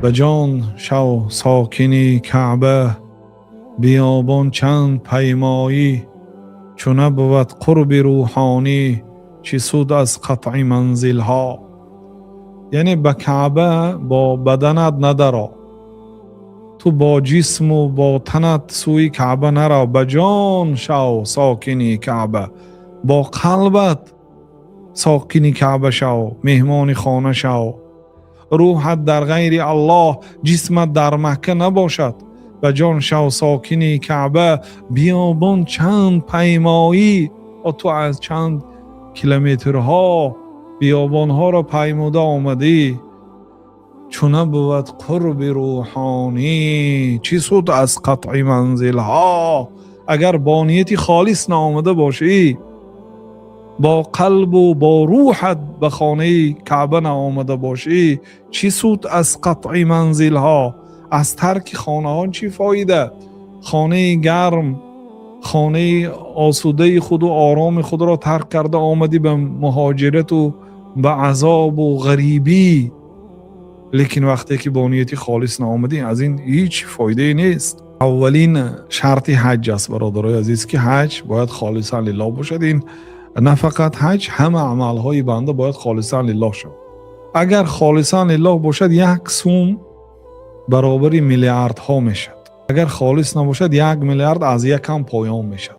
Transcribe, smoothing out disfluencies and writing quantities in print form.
Ба ҷон шав сокини Каъба, биёбон чанд паймоӣ, чу набувад қурби рӯҳонӣ, чӣ суд аз қатъи манзилҳо. Яъне ба Каъба бо баданат надаро, ту бо ҷисму бо танат сӯи Каъба нарав. Ба ҷон шав сокини Каъба, бо қалбат сокини Каъба шав, меҳмони хона шав. Рӯҳат дар ғайри Аллоҳ, ҷисмат дар Макка набошад. Ба ҷон шав сокини Каъба, биёбон чанд паймоӣ. Ту аз чанд километрҳо биёбонҳоро паймуда омадӣ. Чу набувад қурби рӯҳонӣ, чӣ суд аз қатъи манзилҳо. Агар бо нияти холис наомада бошӣ, бо қалбу бо рӯҳат ба хонаи Каъба наомада бошӣ, чӣ суд аз қатъи манзилҳо? Аз тарки хонаҳо чӣ фоида? Хонаи гарм, хонаи осудаи худу ороми худро тарк карда омадӣ ба муҳоҷирату ба азобу ғарибӣ, лекин вақте ки бо нияти холис наомадӣ, аз ин ҳеҷ фоидае нест. Аввалин шарти ҳаҷ аст, бародарои азиз, ки ҳаҷ бояд холисан лиллоҳ бошад. Ин на фақат ҳаҷ, ҳама амалҳои банда бояд холисан лиллоҳ шавад. Агар холисан лиллоҳ бошад, як сум баробари миллиардҳо мешавад. Агар холис набошад, 1 миллиард аз якам поён мешавад.